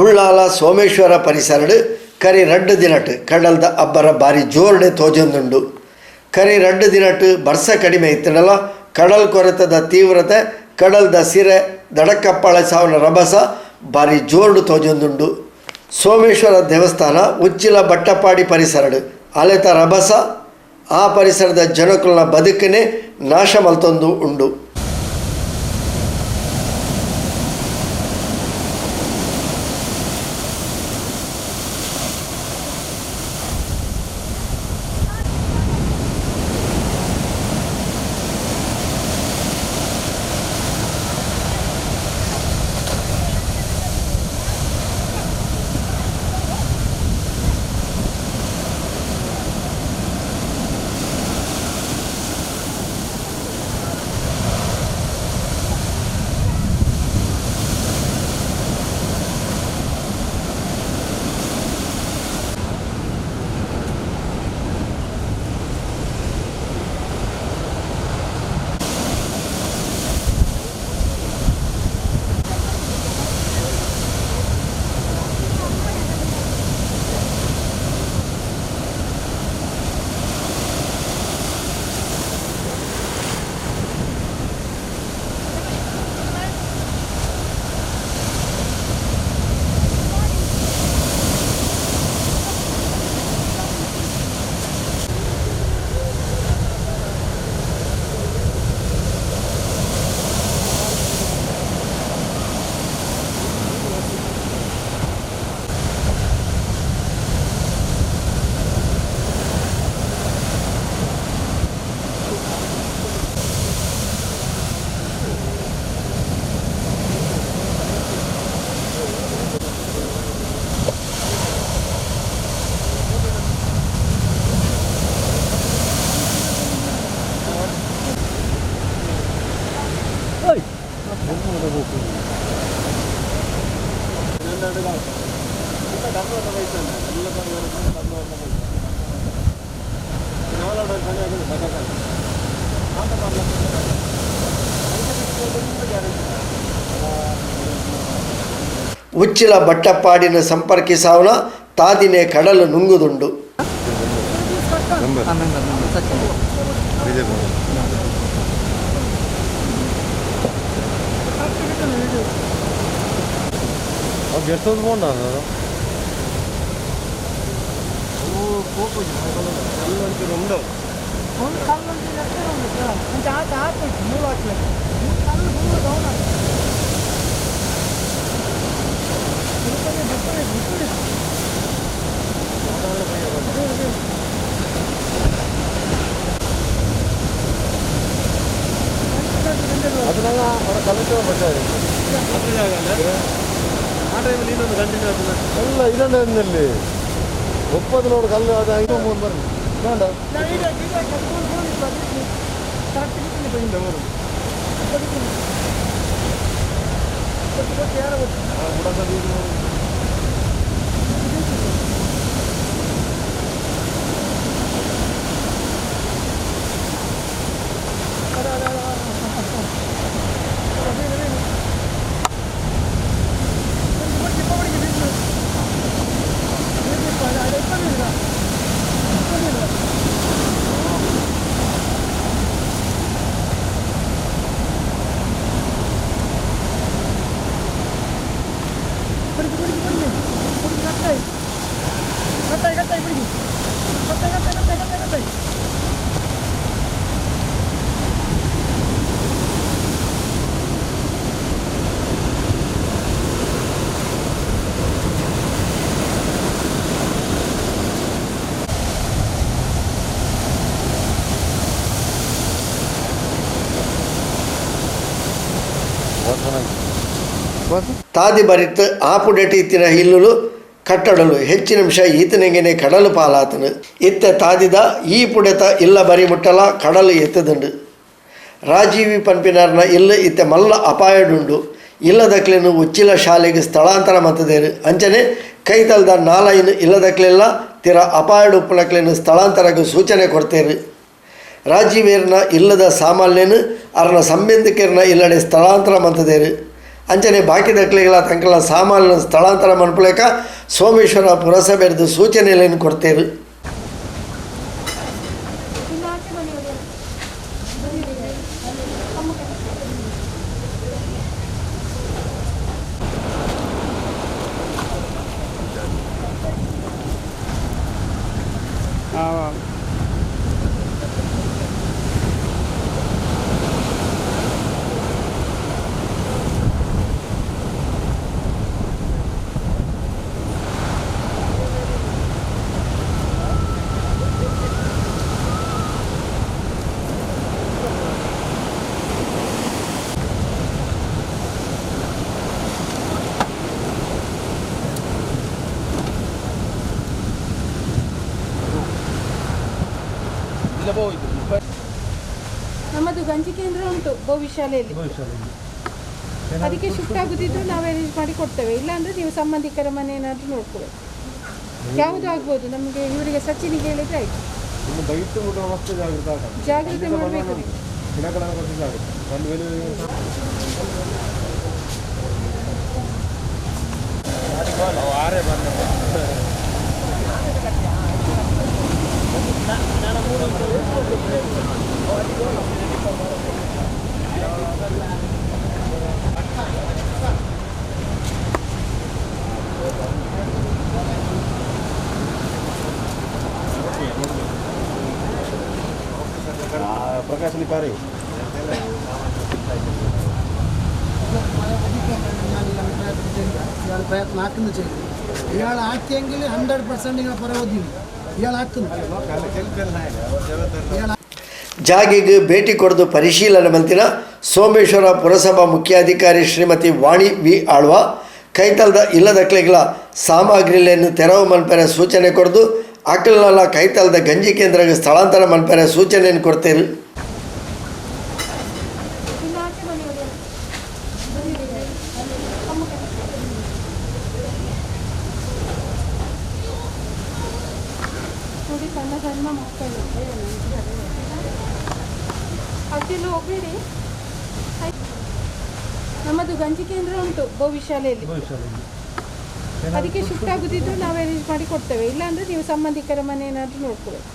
ಉಳ್ಳಾಲ ಸೋಮೇಶ್ವರ ಪರಿಸರಡ್ ಕರಿ ರಡ್ಡ್ ದಿನಟ್ ಕಡಲ್ದ ಅಬ್ಬರ ಬಾರಿ ಜೋರ್ಡೆ ತೋಜೊಂದುಂಡು. ಕರಿ ರಡ್ಡ್ ದಿನಟ್ ಬರ್ಸ ಕಡಿಮೆ ಇತ್ತುಂಡಲ ಕಡಲ್ ಕೊರೆತದ ತೀವ್ರತೆ ಕಡಲ್ದ ಸಿರೆ ದಡಕಪ್ಪಳ ಸಾವನ ರಭಸ ಬಾರಿ ಜೋರ್ಡು ತೋಜೊಂದುಂಡು. ಸೋಮೇಶ್ವರ ದೇವಸ್ಥಾನ ಉಚ್ಚಿಲ ಬಟ್ಟಪಾಡಿ ಪರಿಸರಡ್ ಅಲೆತ ರಭಸ ಆ ಪರಿಸರದ ಜನಕುಲ್ನ ಬದುಕನೆ ನಾಶ ಮಲ್ತೊಂದು ಉಂಡು. ಉಚ್ಚಿಲ ಬಟ್ಟಪ್ಪಾಡಿನ ಸಂಪರ್ಕಿಸಾವನ ತಾದಿನೆ ಕಡಲು ನುಂಗುದುಂಡು. ತಾದಿ ಬರಿತ್ ಆಪುಡೆಟ್ ಇತ್ತಿನ ಹಿಲ್ಲುಲು ಕಟ್ಟಡಲು ಹೆಚ್ಚು ನಿಮಿಷ ಈತನೆಗೆನೆ ಕಡಲು ಪಾಲಾತನು. ಇತ್ತ ತಾದಿದ ಈ ಪುಡೆತ ಇಲ್ಲ ಬರಿ ಮುಟ್ಟಲ ಕಡಲು ಎತ್ತದುಂಡು. ರಾಜೀವಿ ಪನ್ಪಿನಾರ್ನ ಇಲ್ಲ ಇತ್ತ ಮಲ್ಲ ಅಪಾಯಡುಂಡು. ಇಲ್ಲದಕ್ಲೇನು ಉಚ್ಚಿಲ ಶಾಲೆಗೆ ಸ್ಥಳಾಂತರ ಮತ್ತದೇರು. ಅಂಚನೆ ಕೈತಲ್ದ ನಾಲೈನು ಇಲ್ಲದಕ್ಲೆಲ್ಲ ತಿರ ಅಪಾಯಡುಪ್ಪುನಕ್ಲೇನು ಸ್ಥಳಾಂತರಕ್ಕೆ ಸೂಚನೆ ಕೊಡ್ತೇರು. ರಾಜೀವೇರ್ನ ಇಲ್ಲದ ಸಾಮಾನ್ಯನು ಅರ್ನ ಸಂಬಂಧಿಕರನ್ನ ಇಲ್ಲಡೆ ಸ್ಥಳಾಂತರ ಮಂತದೇರು. ಅಂಚನೆ ಬಾಕಿದಕ್ಲೆಗಳ ತಂಕಲ ಸಾಮಾನ್ಯ ಸ್ಥಳಾಂತರ ಮನ್ಪುಲೇಕ ಸೋಮೇಶ್ವರ ಪುರಸಭೆರ್ದು ಸೂಚನೆಗಳನ್ನು ಕೊಡ್ತೇವೆ. ನಮ್ಮದು ಗಂಜಿ ಕೇಂದ್ರ ಉಂಟು ಗೋವಿಶಾಲೆಯಲ್ಲಿ, ಅದಕ್ಕೆ ಶಿಫ್ಟ್ ಆಗುದಿದ್ರೆ ನಾವು ಅರೇಂಜ್ ಮಾಡಿ ಕೊಡ್ತೇವೆ, ಇಲ್ಲಾಂದ್ರೆ ನೀವು ಸಂಬಂಧಿಕರ ಮನೆ ಏನಾದರೂ ನೋಡ್ಕೋಬೇಕು. ಯಾವುದು ಆಗ್ಬೋದು ನಮಗೆ, ಇವರಿಗೆ ಸಚಿನಿಗೆ ಹೇಳಿದ್ರೆ ಆಯ್ತು. ಜಾಗ್ರತೆ ಮಾಡಬೇಕು ನೀವು. ಪ್ರಕಾಶ್ ಪಾರಿ ഇയാൾ പ്രയത്നം ആക്കുന്നു ചെയ്തു. ഇയാൾ ആക്കിയെങ്കിൽ 100% നിങ്ങളെ പുറകോതിയും ഇയാൾ ആക്കുന്നു. ಜಾಗೆಗೆ ಭೇಟಿ ಕೊಡದು ಪರಿಶೀಲನೆ ಮಲ್ತಿನ ಸೋಮೇಶ್ವರ ಪುರಸಭಾ ಮುಖ್ಯಾಧಿಕಾರಿ ಶ್ರೀಮತಿ ವಾಣಿ ವಿ ಆಳ್ವ ಕೈತಲ್ದ ಇಲ್ಲದಕ್ಲೆಗಳ ಸಾಮಗ್ರಿಗಳನ್ನು ತೆರವು ಮನ್ಪೆರೆ ಸೂಚನೆ ಕೊಡದು ಅಕ್ಕಲ್ನೆಲ್ಲ ಕೈತಲ್ದ ಗಂಜಿ ಕೇಂದ್ರಕ್ಕೆ ಸ್ಥಳಾಂತರ ಮನ್ಪೆರೆ ಸೂಚನೆಯನ್ನು ಕೊಡ್ತೇವೆ. ನೋಡಿ ಸಣ್ಣ ಸಣ್ಣ ಮಕ್ಕಳು, ಅಜ್ಜಿಲ್ಲ ಹೋಗ್ಬೇಡಿ. ನಮ್ಮದು ಗಂಜಿ ಕೇಂದ್ರ ಉಂಟು ಗೋವಿಶಾಲೆಯಲ್ಲಿ, ಅದಕ್ಕೆ ಶಿಫ್ಟ್ ಆಗುದಿದ್ರೆ ನಾವು ಅರೇಂಜ್ ಮಾಡಿ ಕೊಡ್ತೇವೆ, ಇಲ್ಲಾಂದ್ರೆ ನೀವು ಸಂಬಂಧಿಕರ ಮನೆ ಏನಾದರೂ ನೋಡ್ಕೋಬೇಕು.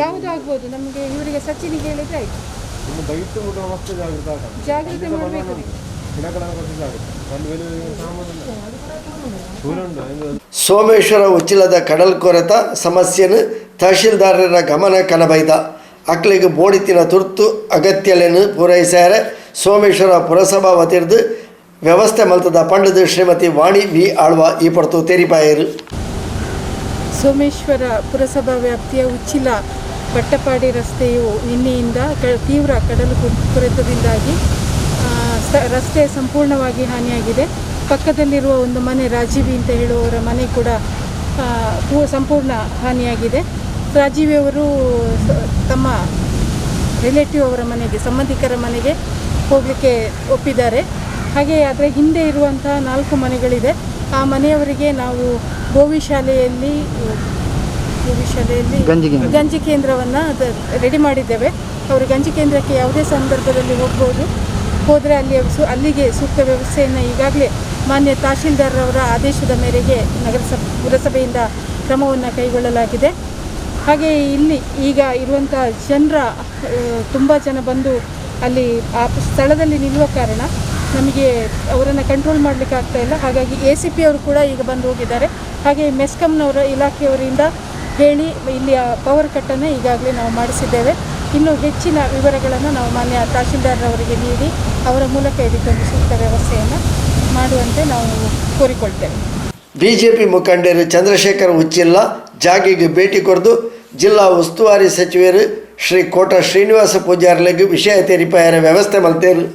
ಯಾವುದು ಆಗ್ಬೋದು ನಮಗೆ, ಇವರಿಗೆ ಸಚಿನಿಗೆ ಹೇಳಿದ್ರೆ ಆಯ್ತು. ಜಾಗ್ರತೆ ಮಾಡಬೇಕು ನೀವು. ಸೋಮೇಶ್ವರ ಉಚ್ಚಿಲದ ಕಡಲ್ ಕೊರೆತ ಸಮಸ್ಯೆನು ತಹಶೀಲ್ದಾರರ ಗಮನ ಕನಬೈದ ಅಕ್ಲಿಗೆ ಬೋಡಿತಿನ ತುರ್ತು ಅಗತ್ಯಲೆನು ಪೂರೈಸ್ಯಾರೆ ಸೋಮೇಶ್ವರ ಪುರಸಭಾ ವತಿರ್ದು ವ್ಯವಸ್ಥೆ ಮಲ್ತದ ಪಂಡದು ಶ್ರೀಮತಿ ವಾಣಿ ವಿ ಆಳ್ವ ಈ ಪಡ್ತು ತೆರಿಪಾಯರು. ಸೋಮೇಶ್ವರ ಪುರಸಭಾ ವ್ಯಾಪ್ತಿಯ ಉಚ್ಚಿಲ ಬಟ್ಟಪಾಡಿ ರಸ್ತೆಯು ನಿನ್ನೆಯಿಂದ ತೀವ್ರ ಕಡಲು ಕೊರೆತದಿಂದಾಗಿ ರಸ್ತೆ ಸಂಪೂರ್ಣವಾಗಿ ಹಾನಿಯಾಗಿದೆ. ಪಕ್ಕದಲ್ಲಿರುವ ಒಂದು ಮನೆ, ರಾಜೀವಿ ಅಂತ ಹೇಳುವವರ ಮನೆ ಕೂಡ ಸಂಪೂರ್ಣ ಹಾನಿಯಾಗಿದೆ. ರಾಜೀವಿ ಅವರು ತಮ್ಮ ರಿಲೇಟಿವ್ ಅವರ ಮನೆಗೆ, ಸಂಬಂಧಿಕರ ಮನೆಗೆ ಹೋಗಲಿಕ್ಕೆ ಒಪ್ಪಿದ್ದಾರೆ. ಹಾಗೆ ಅದರ ಹಿಂದೆ ಇರುವಂಥ 4 ಮನೆಗಳಿದೆ. ಆ ಮನೆಯವರಿಗೆ ನಾವು ಗೋವಿಶಾಲೆಯಲ್ಲಿ ಗಂಜಿ ಕೇಂದ್ರವನ್ನು ರೆಡಿ ಮಾಡಿದ್ದೇವೆ. ಅವರು ಗಂಜಿ ಕೇಂದ್ರಕ್ಕೆ ಯಾವುದೇ ಸಂದರ್ಭದಲ್ಲಿ ಹೋಗ್ಬೋದು. ಹೋದರೆ ಅಲ್ಲಿಗೆ ಸೂಕ್ತ ವ್ಯವಸ್ಥೆಯನ್ನು ಈಗಾಗಲೇ ಮಾನ್ಯ ತಹಶೀಲ್ದಾರ್ರವರ ಆದೇಶದ ಮೇರೆಗೆ ಪುರಸಭೆಯಿಂದ ಕ್ರಮವನ್ನು ಕೈಗೊಳ್ಳಲಾಗಿದೆ. ಹಾಗೆ ಇಲ್ಲಿ ಈಗ ಇರುವಂಥ ಜನರ ತುಂಬ ಜನ ಬಂದು ಅಲ್ಲಿ ಆ ಸ್ಥಳದಲ್ಲಿ ನಿಲ್ಲುವ ಕಾರಣ ನಮಗೆ ಅವರನ್ನು ಕಂಟ್ರೋಲ್ ಮಾಡಲಿಕ್ಕೆ ಆಗ್ತಾ ಇಲ್ಲ. ಹಾಗಾಗಿ ACP ಅವರು ಕೂಡ ಈಗ ಬಂದು ಹೋಗಿದ್ದಾರೆ. ಹಾಗೆ ಮೆಸ್ಕಾಂನವರ ಇಲಾಖೆಯವರಿಂದ ಹೇಳಿ ಇಲ್ಲಿಯ ಪವರ್ ಕಟ್ಟನ್ನು ಈಗಾಗಲೇ ನಾವು ಮಾಡಿಸಿದ್ದೇವೆ. ಇನ್ನೂ ಹೆಚ್ಚಿನ ವಿವರಗಳನ್ನು ನಾವು ಮಾನ್ಯ ತಹಶೀಲ್ದಾರ್ರವರಿಗೆ ನೀಡಿ ಅವರ ಮೂಲಕ ಇದಕ್ಕೊಂದು ಸೂಕ್ತ ವ್ಯವಸ್ಥೆಯನ್ನು ಮಾಡುವಂತೆ ನಾವು ಕೋರಿಕೊಳ್ತೇವೆ. ಬಿಜೆಪಿ ಮುಖಂಡರು ಚಂದ್ರಶೇಖರ್ ಉಚ್ಚಿಲ್ಲ ಜಾಗೆಗೆ ಭೇಟಿ ಕೊಡದು ಜಿಲ್ಲಾ ಉಸ್ತುವಾರಿ ಸಚಿವರು ಶ್ರೀ ಕೋಟ ಶ್ರೀನಿವಾಸ ಪೂಜಾರ್ಲೆಗ್ ವಿಷಯ ತೆರಿಪಾಯರ ವ್ಯವಸ್ಥೆ ಮಲ್ತೇರು.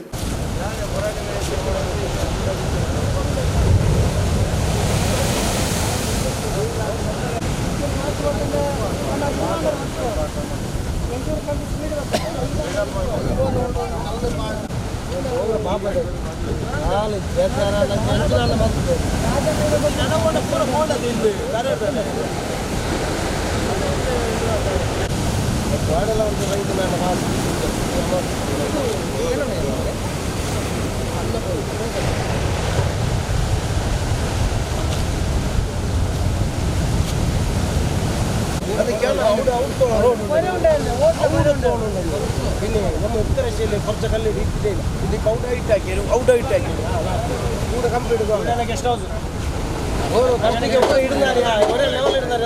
പിന്നെ നമ്മൾ ഉത്തരേഷ്യയിൽ കുറച്ച് കല്ല് ഇട്ടിട്ടേ ഇല്ല. ഇത് ഔട്ട് ഹൈറ്റ് ആക്കിയാലും ഔട്ട് ഹൈറ്റ് ആക്കിയാലും കൂടെ കംപ്ലീറ്റ് ഗസ്റ്റ് ഹൗസ് ഓരോ കഷ്ടിക്ക് ഒരേ ഇടുന്നാല് ഒരേ ലെവൽ ഇടുന്നാല്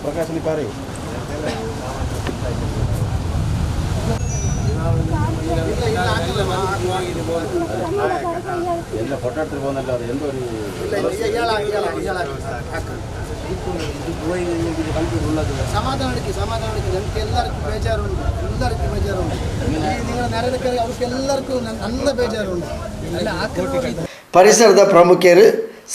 ಪ್ರಕಾಶ್ ಪಾರಿ. ಎಲ್ಲ ಫೋಟೋ എടുത്തിട്ട് ಅದು ಎಂತ ಸಮಾಧಾನಕ್ಕೆ ಸಮಾಧಾನಕ್ಕೆ ನಮ್ಗೆ ಎಲ್ಲರಿಗೂ ಬೇಜಾರುಂಟು, ಎಲ್ಲರಿಗೂ ಬೇಜಾರುಂಟು. ಈ ನಿಗಳ ನೆರೆದಕ್ಕೆ ಅವ್ರಿಗೆ ಎಲ್ಲರಿಗೂ ನನ್ನ ಬೇಜಾರುಂಟು. ಅಲ್ಲ ಪರಿಸರದ ಪ್ರಮುಖರು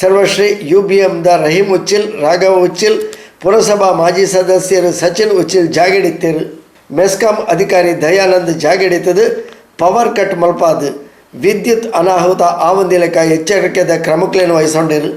ಸರ್ವಶ್ರೀ ಯುಬಿಎಂದ ರಹೀಂ ಉಚ್ಚಿಲ್, ರಾಘವ ಉಚ್ಚಿಲ್, ಪುರಸಭಾ ಮಾಜಿ ಸದಸ್ಯರು ಸಚಿನ್ ಉಚ್ಚಿಲ್ ಜಾಗೆಡಿತ್ತರು. ಮೆಸ್ಕಾಂ ಅಧಿಕಾರಿ ದಯಾನಂದ್ ಜಾಗೆಡಿತ್ತದು ಪವರ್ ಕಟ್ ಮಲ್ಪಾದು ವಿದ್ಯುತ್ ಅನಾಹುತ ಆವಂದಿಲೆಕ್ಕ ಎಚ್ಚರಿಕೆದ ಕ್ರಮಕ್ಲೇನು ವಹಿಸೊಂಡಿರು.